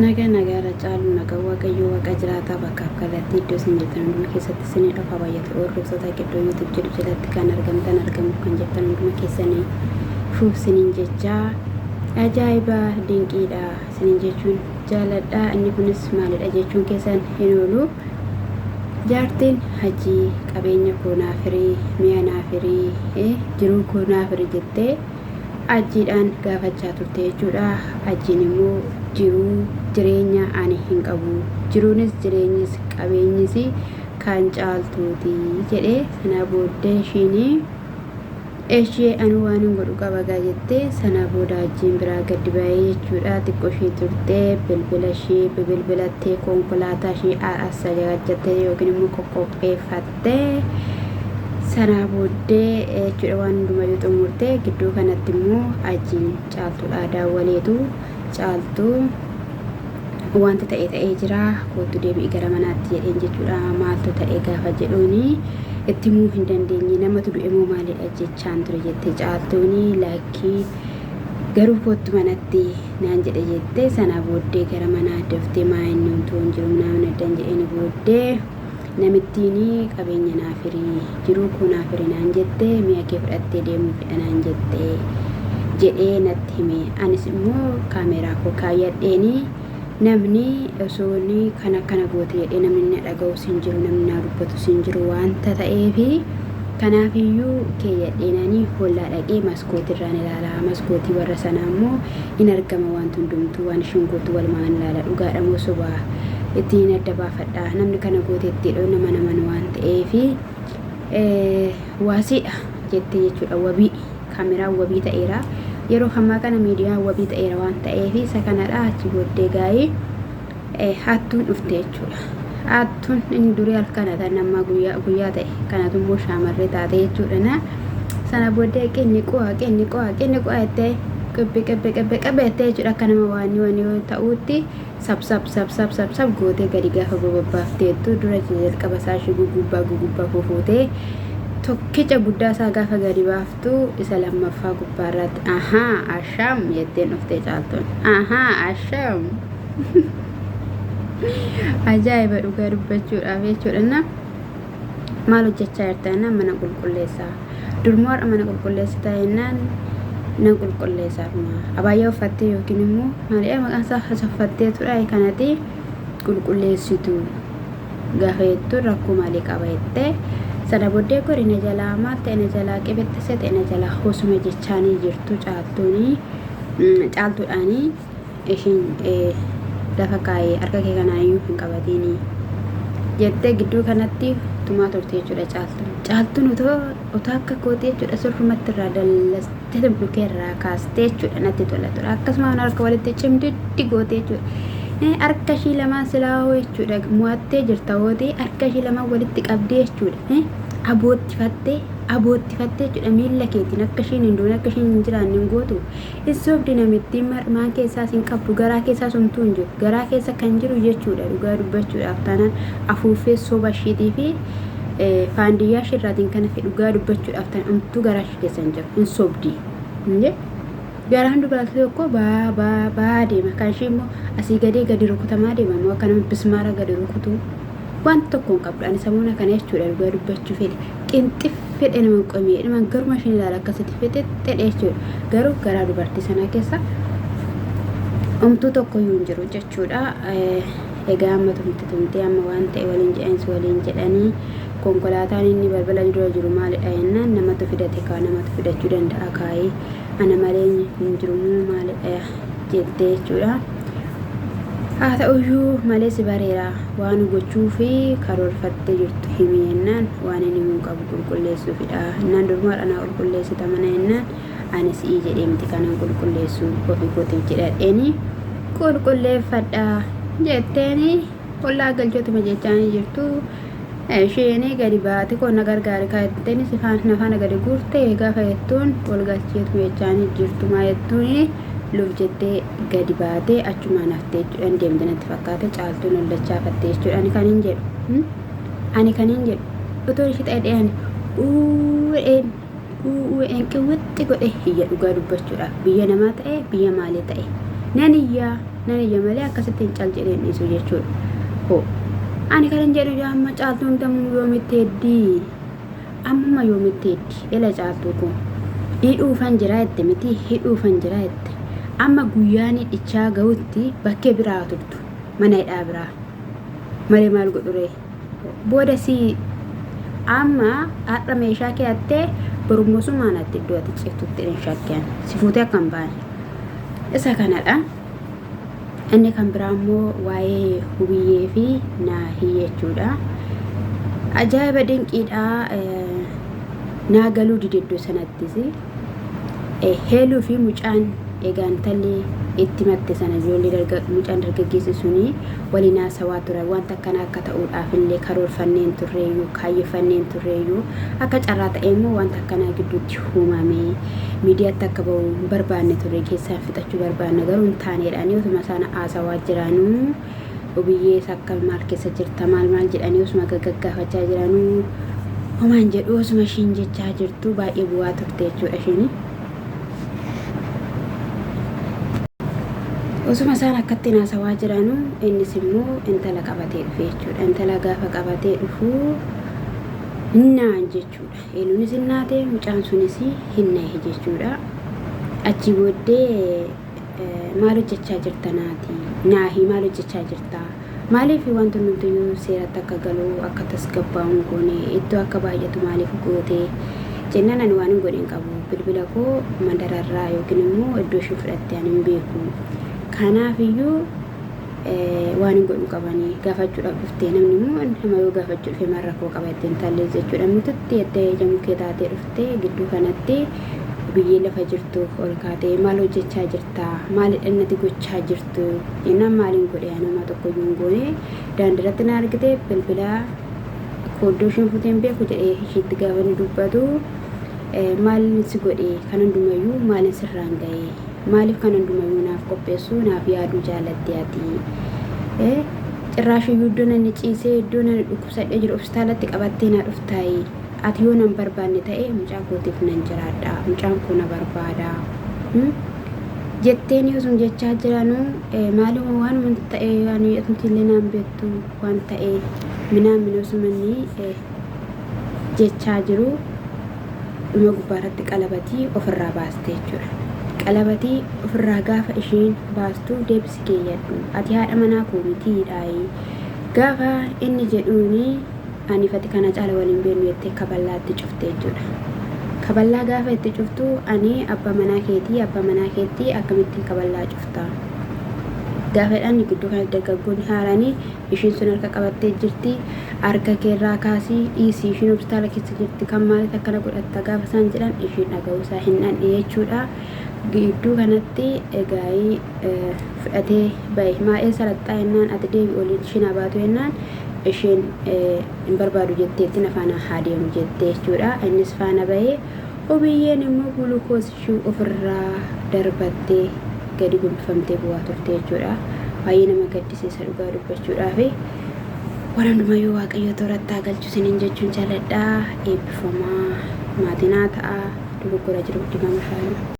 Nagaa nagaarra caalu nagaa Waaqayyoo Waaqa jiraataa bakkaaf kallattii iddoo isin jirtan hunduma keessatti isinii dhufa baay'atu hordoftoota gidduu YouTube jedhu jalatti kan argamtan argamuuf kan jirtan hunduma keessanii fuuf isiniin jechaa ajaa'iba dinqiidha isiniin jechuun jaaladha. Inni kunis maalidha jechuun keessan hin oolu. Jaartiin hajii qabeenya koo naa firii, mi'a naa firii, jiruu koo naa firii jettee Ajjiidhaan gaafachaa turte jechuudha. Ajjiin immoo jiruu jireenya ani hin qabu. Jiruunis jireenyis qabeenyis kan caaltuuti jedhe. Sana booddee ishiin eshee anuu waan hin godhu qaba gaa jettee sana booda ajjiin biraa gadi ba'ee jechuudha. Xiqqoo ishee turtee bilbila ishee bilbilattee konkolaataa ishee assagajjattee yookiin immoo qoqqopheeffattee Sanaa booddee jechuudha waan hundumayyuu xumurtee gidduu kanatti immoo ajiin caaltuudhaa daawwaleetu caaltuu wanti ta'e ta'ee jira koottu deebi'i gara manaatti jedheen jechuudha maaltu ta'e gaafa jedhuuni itti himuu hin dandeenye namatu du'e moo maalidha jechaan ture jette caaltuuni lakkii garuu koottu manatti naan jedhe jette sanaa booddee gara manaa daftee maa inni homtuu hin jiru naan addan jedheen booddee Namittiin qabeenya naa firi, jiruu koo naa firi naan jette, mi'a kee fudhattee deemuufidha naan jette jedhee natti hime. Anis immoo kaameeraa koo kaayyadheeni namni osoo inni kan akkana goote jedhee namni na dhaga'us hin jiru, namni naa dubbatus hin jiru waanta ta'eefi kanaafiyyuu keeyyadheenani hollaa dhaqee maskootirraan ilaala. Maskootii warra sanaa immoo in argama wanti hundumtuu waan ishiin gootu walumaan ilaala dhugaadha moo soba ittiin adda baafadha namni kana gooteetti jedhu nama naman waan ta'eef waasiidha jettee jechuudha wabii kaameraan wabii ta'eera yeroo ammaa kana miidiyaan wabii ta'eera waan ta'eef isa kanadha achi booddee gaa'ii hattuun dhufte jechuudha. Hattuun inni durii halkana tan ammaa guyyaa guyyaa ta'e kanatu immoo shaamarree taate jechuudha na sana booddee qinni qo'a qinni qo'a qinni qo'a jettee qibbi qibbi qibbi qibbi jettee jechuudha akka nama waan waan yoo ta'uutti sab sab sab sab sab sab gootee gadi gaafa bobabbaafteettu dura jalqaba isaa ishee gugubbaa gugubbaa fufuutee tokkicha guddaa isaa gaafa gadi baaftu isa lammaffaa gubbaarratti ahaa asham jetteen dhuftee caaltuun ahaa asham Ajaa'iba dhugaa dubbachuudhaaf jechuudha. Na maal hojjechaa jirta jennaan mana qulqulleessaa. Durmoo har'a mana qulqulleessitaa jennaan nan qulqulleessaa dhuma. Abaayyaa uffattee yookiin immoo maalidha maqaan isaa uffattee tura kanati qulqulleessitu gaafa jettu rakkoo maalii qaba jettee sana booddee gori na jalaa maal ta'e na jalaa qibixxise ta'e na jalaa hosuma jechaanii jirtu caaltuunii caaltuudhaanii. Ishiin lafa kaa'i harka kee kanaan iyyuu hin qabatiini jettee gidduu kanatti tumaa turte jechuudha caaltuun. Caaltuun otoo otoo akka kootii jechuudha sirrumatti irraa dallastee dhukee irraa kaastee jechuudha natti tola ture. Akkasuma harka walitti cimdiddi gootee jechuudha. Harka ishii lamaan silaa hoo jechuudha mo'attee jirta hootee harka ishii lamaan walitti qabdee jechuudha. Aboottifattee aboottifattee jechuudha miilla keetiin akka ishiin hin duune akka ishiin hin jiraanne hin gootu. Hin sobdi namittiin mar'imaan keessaas hin qabdu garaa keessaas homtuu hin jiru garaa keessa kan jiru jechuudha dhugaa dubbachuudhaaf taanaan afuuffee soba ishiitii fi faandiyyaa ishirraatiin kan hafe dhugaa dubbachuudhaaf taanaan homtuu garaa ishii keessa hin jiru hin sobdi hin garaan dubartii tokko baa baa baa deema kan ishii immoo asii gadee gadi rukutamaa deema immoo akka nama bismaara gadi rukutuu waan tokko hin qabdu ani samuuna kana jechuudha dhugaa dubbachuu fedhe qinxif fedhe nama qomee dhuma garuma isheen ilaala akkasitti fixixxedhe jechuudha garuu garaa dubartii sanaa keessa homtuu tokko iyyuu hin jiru jechuudha egaa amma tumte tumtee amma waan ta'e waliin jedhanis waliin jedhanii konkolaataan inni balbala dura jiru maalidha jennaan namatu fidate kaa namatu fidachuu danda'a kaayee ana malee hin jiru moo maalidha jettee jechuudha. Haa ta'uyyuu malee si bareera waan gochuu fi karoorfattee jirtu himi jennaan waan inni himuu qabu qulqulleessuufidha. Jennaan duruma har'a naa qulqulleessita mana jennaan ani si'ii jedhee miti kanan qulqulleessu ofii kootiif jedhadheeni qulqulleeffadha jetteeni ollaa galchootuma jechaanii jirtu. Isheen gadi baate koo na gargaari kaa jetteen si faana na faana gadi guurte gaafa jettuun ol galcheetuma jechaanii jirtumaa jettuuni luf jettee gadi baatee achumaan haftee jechuudhaan deemte natti fakkaata caaltuun ol dachaafatte jechuudha ani kan hin jedhu ani kan hin jedhu otoo ishee ta'e ani u'een u'een qewwexxi godhe iyya dhugaa dubbachuudhaaf biyya namaa ta'e biyya maalii ta'e nan iyyaa Nan iyya malee akkasitti hin cal jedhee hin dhiisu jechuudha. Hoo ani kanan jedhu amma caaltuun tamuu yoomitti heddii? Ammuma yoomitti heddi? Ela caaltuu koo. Hidhuufan jira jette miti hidhuufan jira jette. Amma guyyaan hidhichaa gahutti bakkee biraa turtu mana hidhaa biraa. Malee maal godhuree? Booda si amma har'a meeshaa kee hattee borummoo sumaan atti iddoo ati ciiftutti hin shakkiyan. Si fuutee akka hin baane. Isa kanadha. Inni kan biraa immoo waa'ee hubiyyee fi naahii jechuudha. Ajaa'iba dinqiidha. Naa galuu dide iddoo sanattis. Heeluu fi mucaan egaa intalli itti matte sana ijoollee mucaan dargaggeessi suni waliin haasawaa turan wanta akkanaa akka ta'uudhaaf illee karoorfanneen turreeyyuu kaayyeffanneen turreeyyuu akka carraa ta'e immoo wanta akkanaa gidduutti uumame miidiyaatti akka ba'u hin barbaanne turre keessaan fixachuu barbaanna garuu hin taaneedhaanii osuma isaan haasawaa jiranuu ubiyyees akka maal keessa jirta maal maal jedhanii osuma gaggaafachaa jiranuu homaan jedhu osuma ishiin jechaa jirtu baay'ee bu'aa turte jechuudha ishiin. Osuma isaan akkatti haasawaa jiranuu innis immoo intala qabatee dhufe jechuudha. Intala gaafa qabatee dhufu naan jechuudha. Eeluunis hin naate mucaan sunis hin nahe jechuudha. Achii booddee maal hojjechaa jirta naati? Naahi maal hojjechaa jirta? Maaliif wanti hundumtiyyuu seeratti akka galu akka tasgabbaa'u hin goone ittoo akka baay'atu maaliif goote? Jennaan ani waan hin godhe hin qabu. Bilbila koo mandararraa yookiin immoo iddoo isheen fudhatte ani hin beeku. Kanaaf iyyuu waan hin godhu qabanii gaafachuudhaaf dhufte namni immoo nama yoo gaafachuu dhufe maal rakkoo qaba jettee intalli jechuudha mututti jettee ija mukkee taatee dhufte gidduu kanatti biyyee lafa jirtu ol kaatee maal hojjechaa jirta maalidha innati gochaa jirtu jennaan maaliin godhe ani homaa tokko iyyuu hin goone daandiirratti na argite bilbila kooddoo isheen fuutee hin beeku jedhee isheetti gaafa inni dubbatu maalin si godhe kan hundumayyuu maalin sirraan ga'e Maaliif kan hundumayyuu naaf qopheessuu, naaf yaaduu jaalatte ati? Cirraashiyyuu iddoo nani ciisee, iddoo nani dhukkubsadhee jiru hospitaalatti qabattee na dhuftaayi. Ati yoo nan barbaanne ta'e mucaa kootiif nan jiraadha. Mucaan koo na barbaada. Jetteen yoo sun jechaa jiranuu maaluma waanuma ta'e ani atumti illee naan beektu waan ta'e minaan minoo inni jechaa jiru. Dhuma gubbaarratti qalabatii ofirraa baaste jechuudha. Qalabatii ofirraa gaafa isheen baastu deebisi keeyyadhu. Ati haadha manaa koo mitiidhaayi. Gaafa inni jedhuuni ani fati kana caala waliin beeknu jettee kaballaatti cufte jechuudha. Kaballaa gaafa itti cuftu ani abbaa manaa keetii abbaa manaa keetti akkamittiin kaballaa cufta? Gaafa jedhan gidduu kanatti dargaggoonni haaranii Ishiin sun harka qabattee jirti. Harka kee irraa kaasii dhiisi. Ishiin hospitaala keessa jirti. Kan maaliif akkana godhatta gaafa isaan jedhan ishiin dhaga'uu isaa hin dhandhe jechuudha. Gidduu kanatti egaa fudhatee bahe. Maa eessa dhaqxaa jennaan ati deebi oliin ishiin haa baatu jennaan isheen hin barbaadu jetteetti na faana haa deemu jette jechuudha. Innis faana bahee obiyyeen immoo gulukoos ishii ofirraa darbattee gadi gombifamtee bu'aa turte jechuudha. Baay'ee nama gaddisiisa dhugaa dubbachuudhaaf. Waan hundumayyuu Waaqayyo tooratti haa galchu isiniin jechuun jaaladha. Eebbifamaa maatii naa ta'a. Dogoggora jiru dhiifama shaaluu.